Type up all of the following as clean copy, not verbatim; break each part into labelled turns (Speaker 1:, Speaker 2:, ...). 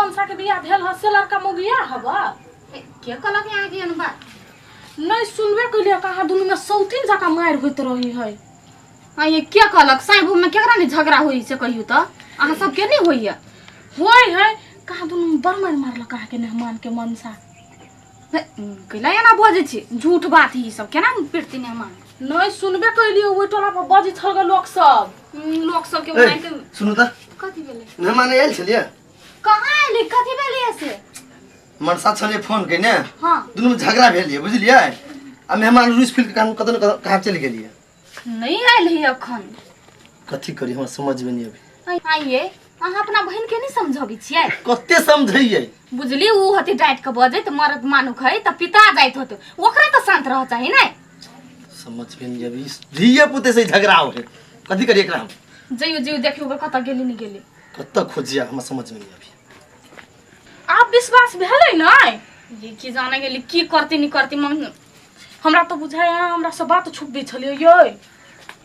Speaker 1: मनसा के बियाह भेल ह से लड़का मौगिया हब।
Speaker 2: ए, के कहलक अहाँके एहन बात?
Speaker 1: नहीं सुनबे कैलिए कहाँ दुनू में सौतीन जकाँ मारि होइत रही है।
Speaker 2: आ ये के कहलक? साँइ में केकरा नहीं झगड़ा होई से कहियो त, अहाँ सबके नहीं होइया?
Speaker 1: होय है, कहाँ दुनू में बड़ मारि मारलक अहाँके मेहमान के मनसा।
Speaker 2: कैला एना बजै छी, झूठ बात ही सब, केना पिटती मेहमान?
Speaker 1: नहीं सुनबे कैलिए ओहि टोला पर बजै छल गे लोक सब।
Speaker 2: लोक सबके
Speaker 3: ए,
Speaker 2: ओनाहिते।
Speaker 3: सुनू त।
Speaker 2: कथी भेलै?
Speaker 3: मेहमान आयल छलियै?
Speaker 2: कहाँ एलै, कथी भेलै से?
Speaker 3: मनसा छलियै फोन केने।
Speaker 2: हाँ।
Speaker 3: दुनू में झगड़ा भेल ये बुझलियै, आ मेहमान रुसि फुलि के कहाँ कतौ ने कहाँ चलि गेलियै।
Speaker 2: नहीं आयल है अखन।
Speaker 3: कथी करी हमरा समझ में नहीं अभी।
Speaker 2: आइए अहाँ अपना बहिन के नहीं समझाबै छियै?
Speaker 3: कते समझैयै
Speaker 2: बुझली, उ हती डाँटि के बजैत मरद मानुख है त पिता जाइत होते, ओकरा त शांत रह चाही नै।
Speaker 3: समझ में नहीं अभी, धिये पुते से झगड़ा हो है, कथी करिए एकरा हम?
Speaker 2: जइयो जइयो देखियो कतऽ गेली नहीं गेली।
Speaker 3: कतऽ खोजिया हमरा समझ में नहीं अभी।
Speaker 1: आब विश्वास भेलै नै?
Speaker 2: ये की जाने गेली की करती नहीं करती मम्मी।
Speaker 1: हमरा तो बुझाय अहाँ हमरा से बात छुपबै छलियै यै।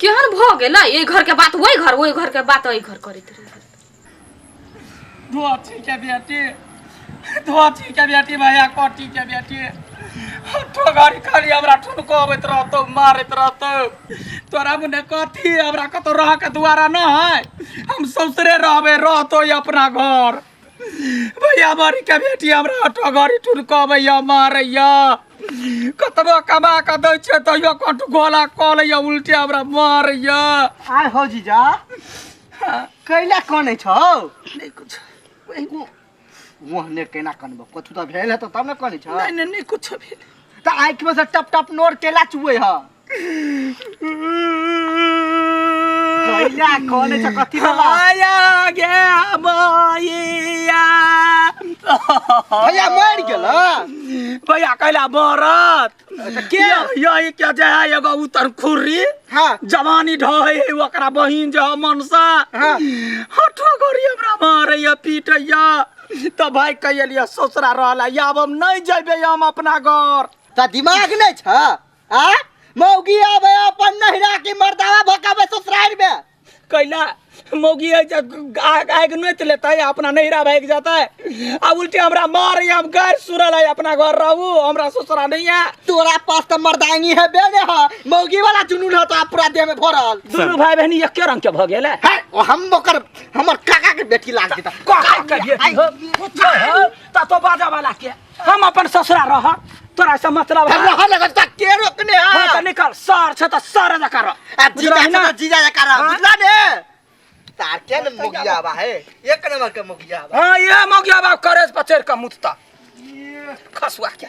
Speaker 2: केहन भऽ गेलै, एहि घर के बात ओहि घर, ओहि घर के बात एहि घर करैत रहै।
Speaker 4: धोती के बेटी, धोती के बेटी भैया कोटी के बेटी, हठो घड़ी खाली हमरा ठुनको अबैत रहतौ, मारैत रहतौ। तोरा मुने कथी, हमरा कतौ रह के दुआरा न है, हम ससुरे रहबै, रहतौ अपना घर। भैया बड़ी के बेटी हमरा हठो घड़ी ठुनको अबैया, मारैया, कतबो कमा के दै छियै तैयो कटु गोला कऽ लैया, उल्टे हमरा मारैया।
Speaker 5: आय हो जीजा, कैला कनै छौ?
Speaker 4: नहि कुछ।
Speaker 5: ओहने केना कनबो, कथू तऽ भेल हेतौ तब ने कनै छौ।
Speaker 4: नहि नहि नहि कुछ भेल।
Speaker 5: तऽ आँखि में से टप टप नोर केला चुए ह? कैला कनै छ, कथी वाला?
Speaker 4: आया गे मैया।
Speaker 5: भैया मरि गेल?
Speaker 4: भैया कैला मरत?
Speaker 5: तऽ के?
Speaker 4: यही के जे है एगो उतर खुर्री।
Speaker 5: हाँ।
Speaker 4: जवानी ढहे है, ओकरा बहिन जे है मनसा।
Speaker 5: हाँ।
Speaker 4: हठो गोरी हमरा मारैया पीटैया, तऽ भाई कहिलियै ससुरा रहला, आब हम नहीं जेबै हम अपना घर।
Speaker 5: तऽ दिमाग नहीं छ? आ मौगी आबे अपन नहिरा के मर्दावा भकाबे ससुराल में।
Speaker 4: कैला मौगी है जब आग नोच लेता है अपना नहिरा भाग जाता है, आ उल्टे हमरा मारे, हम गैर सुरल है, अपना घर रहू, हमरा ससुरा नहीं है।
Speaker 5: तोरा पास तो मर्दानी है बेने है, मौगी वाला जुनून है तो पूरा देह में भरल।
Speaker 4: दुनू भाई बहनी एके रंग के भ गेल है।
Speaker 5: है, ओ हम ओकर हमर काका के बेटी लाग जेता।
Speaker 4: काका के बेटी हो, कुछो हो, त तो बाजा वाला के हम अपन ससुरा रह, तोरा से मतलब है।
Speaker 5: रह लगल त के रोकने है?
Speaker 4: हाँ, त निकल, सर छ त सर जका रह।
Speaker 5: आ जीजा
Speaker 4: बुझलही
Speaker 5: छ
Speaker 4: ना?
Speaker 5: त जीजा जका रह,
Speaker 4: हाँ?
Speaker 5: बुझला ने? तार के ने मोगिया बा है, एक नंबर के मोगिया बा।
Speaker 4: हाँ, ये मोगिया बा करेज पर चढ़ के मुतता खसुआ के।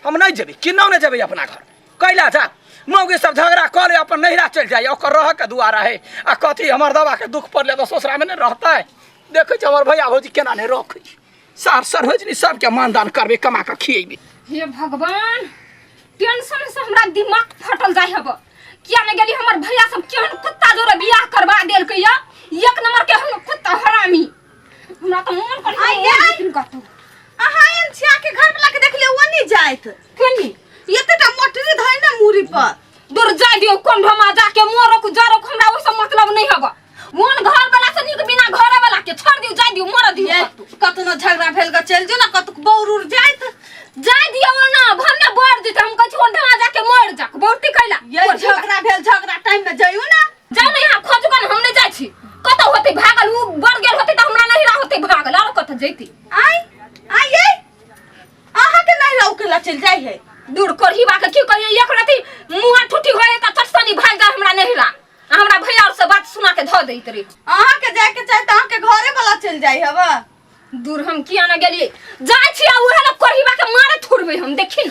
Speaker 4: हम नहीं जेबै, किन्नौ नहीं जेबै अपना घर। कैला जा मौगी सब झगड़ा कऽ ले अपन नहिरा चलि जाय, ओकर रह के दुआरा है। आ कथी हमर दवा के दुख पड़ले तऽ ससुरा में नहीं रहतै। देखै छी हमर भैया भौजी केना नहीं रखै, सार सरहोजनी सबके मानदान करबै, कमा कऽ खिएबै।
Speaker 2: हे भगवान, टेंशन से हमरा दिमाग फटल जाय हब। किया ने गेली हमर भैया सब केहन कुत्ता जोरे बियाह करवा देलकै या, एक नंबर के हम कुत्ता हरामी। हमरा तऽ मन कर
Speaker 6: आइ गे।
Speaker 2: कतौ।
Speaker 6: अहाँ एहन छिया के घर वाला के देखलियै ओ नहीं जाइत।
Speaker 2: केनी?
Speaker 6: एतेटा मोटरी धइ ने मूड़ी पर।
Speaker 2: दूर जाय दियौ, कोन ढोमा जाके मरक जरक, हमरा ओहि से मतलब नहीं हब। मोन घर वाला से नीक बिना घर वाला के छोड़ दियौ, जाय दियौ, मर दियौ।
Speaker 6: ये कतनो झगड़ा भेल ग चलि जो ने, कतौ बौर उर जाइत।
Speaker 2: जाय दियौ ना, भन्ने बढ़ जेतै, हम कहै छी ओन ढोमा जाके मर जाक, बौरती कैला?
Speaker 6: ये झगड़ा भेल, झगड़ा टाइम में जइयौ ना।
Speaker 2: जाउ ने यहाँ खोजू कन, हम नहीं जाइ छी। कतौ होतै भागल, उ बढ़ गेल होतै तऽ हमरा नहिरा होतै भागल, आरो कतौ जैती?
Speaker 6: आइ आइ ये अहाँ के नहिरा उकेला चलि जाइ है।
Speaker 2: दूर करही बा के की कहियै, एक राति मुँह ठुठी होय तऽ चटसनी भागि जाइ हमरा नहिरा, आ हमरा भैया और से बात सुना के धऽ दैत रे।
Speaker 6: अहाँ के जाय के चाही तऽ अहाँ के घरे वाला चलि जाइ हवा।
Speaker 2: दूर हम किया न गेलियै, जाइ छी आ उहे लोग करही बा के मारे थुरबै हम, देखी न।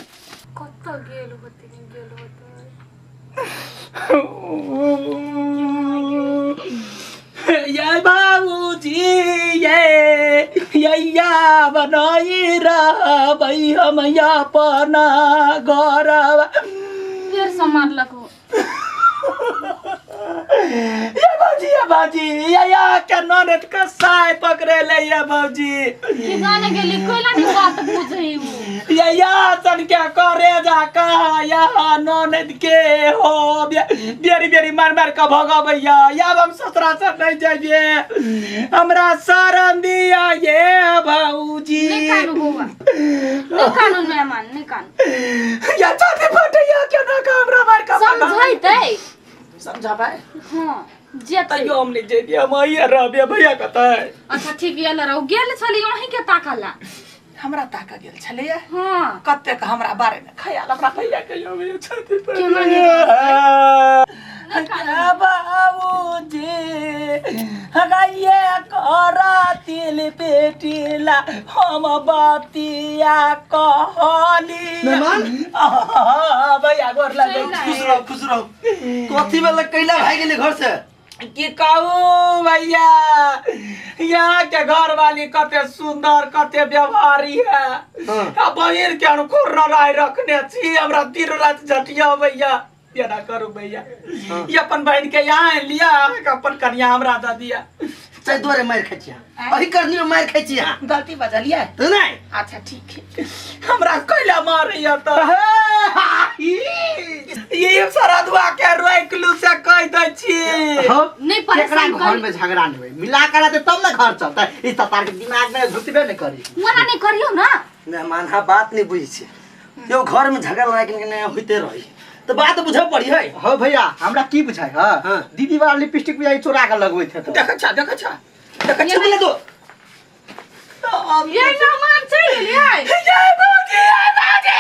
Speaker 1: कतऽ गेल होतै, नहि गेल होतै।
Speaker 4: ये बाबूजी ये यैया बनाई रहबै हम अपना घरवा।
Speaker 2: फेर से मारलक ओ।
Speaker 4: ये भौजी, ये भौजी, ये या के ननद के साय पकड़े ले ये भौजी।
Speaker 2: की जाने गेली, कोइला नहीं बात बुझै उ।
Speaker 4: या सन के करे जा कहा या ननद के हो बेरी बेरी मार मार के भगबैया। या हम ससुरा से नहीं जाइए, हमरा शरण दिया ये भौजी।
Speaker 1: नहीं कानू बौआ, नहीं कानू मेहमान, नहीं कानू।
Speaker 4: या छाती फटैया केना के हमरा मार के
Speaker 1: समझैतै।
Speaker 4: समझाबै?
Speaker 1: हाँ जेतै।
Speaker 4: तैयो हम नहीं जइबियै, हम अहिए रहबियै भैया कतै।
Speaker 1: अच्छा ठीक ये लड़ाऊ गेल छली अहीं के ताकला।
Speaker 4: हमरा ताक गेल छलैया?
Speaker 1: हाँ।
Speaker 4: कतेक हमरा बारे में ख्याल हमरा भैया के यो छाती पर।
Speaker 1: केना नहि
Speaker 4: बाबूजी हगाइए करा तिल पेटिला हम बतिया कहली।
Speaker 3: मेहमान?
Speaker 4: भैया गोर लगै छी।
Speaker 3: खुश रहो, खुश रहो। कथी वाला कैला भाग गेलै घर से?
Speaker 4: की कहू भैया, यहाँ के घर वाली कते सुंदर कते व्यवहारी है। आ बहिन के अनुकूल राय रखने छी, हमरा दिन रात झटिया भैया। एना करू भैया, ई अपन बहिन के यहाँ लिया, अपन कन्या हमरा दऽ दिया।
Speaker 3: ताहि दुआरे मारि खाइ छी अहाँ, अही करनी में मारि खाइ छी अहाँ।
Speaker 4: गलती बजलियै
Speaker 3: तऽ नहि?
Speaker 4: अच्छा ठीक है, हमरा कैला मारैया तऽ? ये सरदुआ के रोकलू से कह दै छी।
Speaker 5: हाँ,
Speaker 1: नहीं
Speaker 5: केकरा
Speaker 1: परेशान
Speaker 5: घर
Speaker 1: करी
Speaker 5: में झगड़ा नहीं होई, मिला कर रहते तब ना घर चलता। इस तार के दिमाग में घुसबे नहीं करी।
Speaker 1: मना नहीं करियो ना।
Speaker 3: मेहमान हाँ बात नहीं बुझै छै यो, घर में झगड़ा लड़ाई के नहीं होइते रही तो बात बुझे पड़ी है।
Speaker 5: हो भैया हमरा की बुझाय? हाँ
Speaker 3: हाँ।
Speaker 5: दीदी वाला लिपस्टिक भी चोरा के लगबै थे तो।
Speaker 4: देखै छा, देखै छा, देखै छा।
Speaker 3: चुप ले दो।
Speaker 1: ये मेहमान चलि गेलियै।
Speaker 4: जय भौजी, जय भौजी।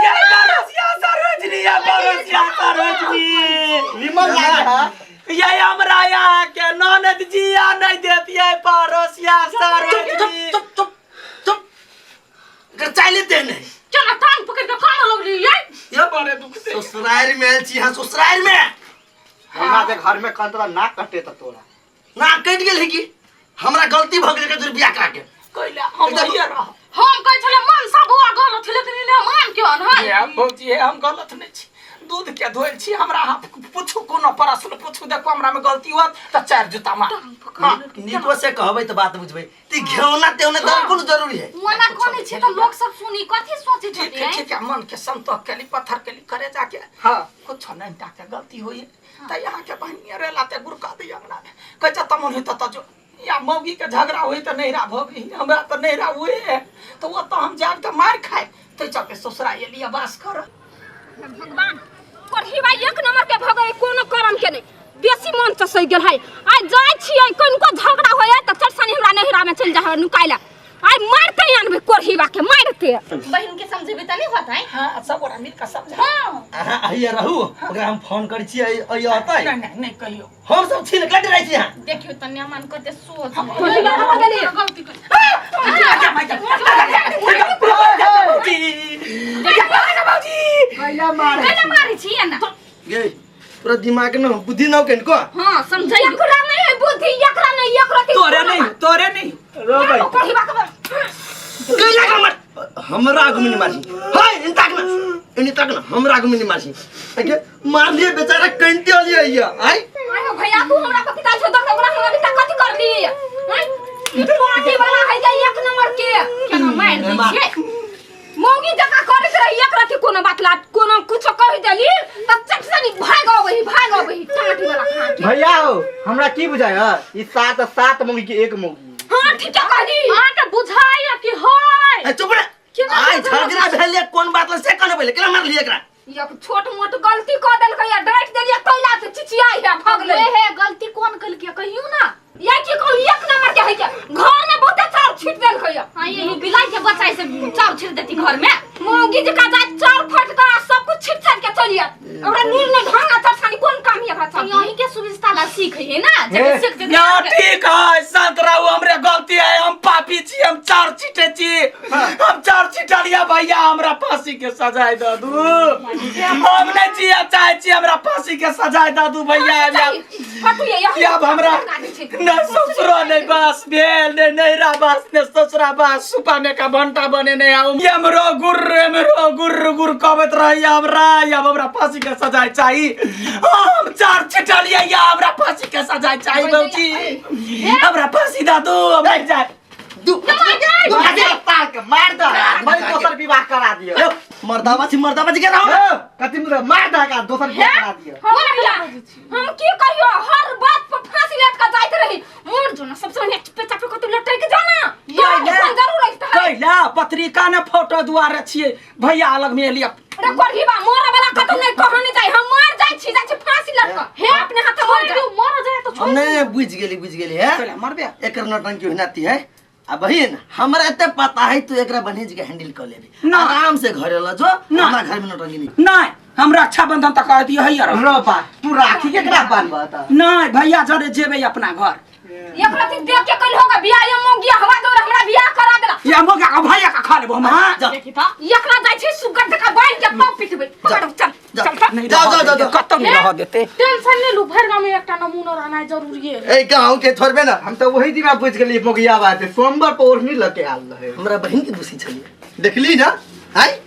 Speaker 4: जय बरसिया सरोजनी, जय बरसिया सरोजनी।
Speaker 5: निमन लागे है।
Speaker 4: ये हमरा यहाँ के ननद जी आ नहीं देती है पड़ोसिया सरोजनी।
Speaker 3: चुप चुप चुप, एकर चाइले दे नहीं।
Speaker 1: चलो टांग पकड़ के कान लगली ये।
Speaker 4: ये बड़े दुख से
Speaker 3: ससुराल में आयल छी अहाँ, ससुराल में।
Speaker 5: हमरा के घर में कंतरा ना कटे त तोरा।
Speaker 3: ना कटि गेल है की? हमरा गलती भऽ गेल एकर बियाह करा के।
Speaker 4: कैला हम अहिए रह।
Speaker 1: हम कहै छलै मन सब हुआ गलत लेकिन इने मान क्यों न
Speaker 4: ये हम भौजी हम गलत नहीं छी, दूध के धोल छी। हमरा अहाँ पूछू कोनो प्रश्न पूछू, देखो हमरा में गलती होत त चार जूता मार।
Speaker 3: हाँ, नीको से कहबै त बात बुझबै। ती घेौना तेौना दर कोनो जरूरी है?
Speaker 1: ओना कोने छी त लोग सब सुनी कथी सोचे
Speaker 4: ठीक
Speaker 1: छथि?
Speaker 4: है ठीक है, मन के संतोष के लिए पत्थर के लिए करे जाके।
Speaker 5: हाँ
Speaker 4: कुछ नहीं टाके गलती हुई त यहाँ के बहनिया रे लाते गुरका दी अंगना में कह जा तमन होई त जो या मौगी के झगड़ा हुई त नहिरा भोगी, हमरा त नहिरा हुए तो वो तो हम जाब त मार खाए तो चलते ससुरा एलिया वास कर।
Speaker 2: भगवान पढ़ी भाई एक नंबर के भगै कोनो करम के नहीं, बेसी मन चसै गेल है। आइ जाइ छियै कनको झगड़ा होय त चटसनी हमरा नहिरा में चलि जा नुकाइला। आइ मारते आनबै कोढ़ीबा के मारते।
Speaker 1: बहन के समझेबै त नहीं होत है।
Speaker 4: हां सब गोरा मिल के समझा।
Speaker 1: हां
Speaker 3: अहाँ आइए रहू, ओकरा हम फोन करै छी अइ अतै।
Speaker 4: नहीं नहीं नहीं कहियो,
Speaker 3: हम सब छी ने कट रहै छी अहाँ।
Speaker 1: देखियो त मेहमान कते सोच
Speaker 2: कोढ़ीबा भऽ गेलै।
Speaker 1: गलती कर।
Speaker 5: कैला मारे
Speaker 1: कैला मारै छी एना?
Speaker 3: गे पूरा दिमाग न बुद्धि न केनको।
Speaker 1: हां समझै
Speaker 2: एकरा नहीं है बुद्धि, एकरा नहीं, एकरा के
Speaker 4: तोरे नहीं, तोरे नहीं रो भाई।
Speaker 2: कोढ़ीबा के
Speaker 3: कैला के मार हमरा आगू में नहीं मारसी। हाय इन ताक न, इन ताक न, हमरा आगू में नहीं मारसी। अगे मार लिए बेचारा कंते वाली आइया। आई
Speaker 2: आयो भैया तू हमरा पर पिता छो देख ओकरा हमरा पिता कथि कर ली? हैं ई पार्टी वाला है जे एक नंबर के केना मार दै छै मौगी जका करैत रही। एक रति कोनो बात ला कोनो कुछ कहि देली त चट सनी भाग अबही, भाग अबही टाटी वाला खा के।
Speaker 5: भैया हो हमरा की बुझाय है ई सात सात मौगी के एक मौगी।
Speaker 2: हां ठीक है कहली।
Speaker 1: हां त बुझाय कि होय।
Speaker 3: ए चुप रे।
Speaker 2: केना
Speaker 3: आई झगड़ा भेल कोन बात ला से कहने पहिले केना मारली एकरा?
Speaker 2: एक छोट मोट गलती क देलकै या डांट देलियै तैला से चिचियाइ है भगलै।
Speaker 1: हे गलती कोन कलकै कहियो ना?
Speaker 2: या की कहू एक नंबर के है के घर में बहुत चाउर छीट देलकै।
Speaker 1: हां यही बिलाई के बचाई से चाउर छीट देती घर में।
Speaker 2: मौगी जका जाय चाउर फटका सब कुछ छीट छाट के चलिया। ओकरा नून ने ढंग आ चटसानी कोन काम है एकरा चल।
Speaker 1: यही के सुविस्ता ला सीख है ना, जब सीख जेतै
Speaker 4: ना ठीक है शांत रहू, हमरे गलती है, हम पापी छी, हम चाउर छीटे छी, हम चाउर छीटलिया भैया हमरा फांसी के सजाय दऽ दू। हम नहीं जिया चाहे छी, हमरा फांसी के सजाय दऽ दू भैया। अब हमरा न ससुरो नहीं बास भेल, ने नैहरा बास, ने ससुरा बास, सुपा में का भंटा बने नहीं आऊ। एमरो गुर्र एमरो गुर्र गुर्र कहबैत रही हमरा। अब हमरा फांसी के सजाय चाही, हम चार छिटलियै या हमरा फांसी के सजाय चाही भौजी, हमरा फांसी दऽ दू, हम नहीं जाय।
Speaker 3: दू दू
Speaker 5: मार तार के मार द मरी दोसर विवाह करा दियो।
Speaker 3: यौ, मर्दाबा छी, मर्दाबा छी के रहो।
Speaker 5: यौ, कथी मुदा मार द का दोसर विवाह करा दियो।
Speaker 2: हम भैया, हम की कहियो, हर बात पर फांसी लटका जाइत रही। मोर जो ना सबसे बढ़िया चुपे चापे कतौ लटक जा ना।
Speaker 4: ये
Speaker 2: तोरा फोन जरूर रहित है।
Speaker 4: कैला पत्रिका ने फोटो दुआरे छियै, भैया अलग में एलियै।
Speaker 2: रे कोढ़ीबा, मोर वाला कतौ नहीं कहने जाय, हम मर जाय छी, जाय छी फांसी लटक। हे अपने हाथे मर
Speaker 1: छोड़ि
Speaker 2: जाय।
Speaker 1: दियौ, मर जाय तऽ
Speaker 3: हम
Speaker 1: छोड़ि।
Speaker 3: नहीं बुझ गेली, बुझ गेली है।
Speaker 4: कैला मरबे?
Speaker 3: एकर नौटंकी होनाती है। आ बहिन, हमरा एते पता है तू एकरा बन्हेज के हैंडल कर लेबी।
Speaker 4: ना।
Speaker 3: आराम से घरे ल जो।
Speaker 4: ना।
Speaker 3: हमरा घर में नौटंकी नहीं।
Speaker 4: नहीं, हम रक्षाबंधन तक कह दियो है यार।
Speaker 5: रो बा, तू राखी केकरा बान्हबह तऽ?
Speaker 4: नहीं भैया, जरे जेबै अपना घर।
Speaker 2: एक राति देख के कल होगा बियाह, ये मोगिया हवा दौड़ हमरा बियाह करा देला।
Speaker 4: या मोगा का भैया का खा लेबो हम। हाँ।
Speaker 3: जा।
Speaker 1: देखी तऽ।
Speaker 2: एकरा जाय छी सुगर जका बांध के पाँव पिटबै। पकड़, चल।
Speaker 3: जा।
Speaker 2: चल चल।
Speaker 4: नहीं
Speaker 3: जाओ,
Speaker 4: रहऽ
Speaker 3: जाओ, जाओ,
Speaker 4: देतै,
Speaker 3: जाओ।
Speaker 4: कतौ नहीं रह देते।
Speaker 1: टेंशन नहीं लू, भरि गाँव में एकटा नमूना रहनाइ जरूरी है।
Speaker 3: ए गांव के छोड़बे ना।
Speaker 5: हम तऽ वही दिना बुझि गेलियै मोगिया बात है। सोमवार पर ओढ़नी लऽ के आयल रहै।
Speaker 3: हमरा बहिन के दोषी छलिए, देखली ना? हाय।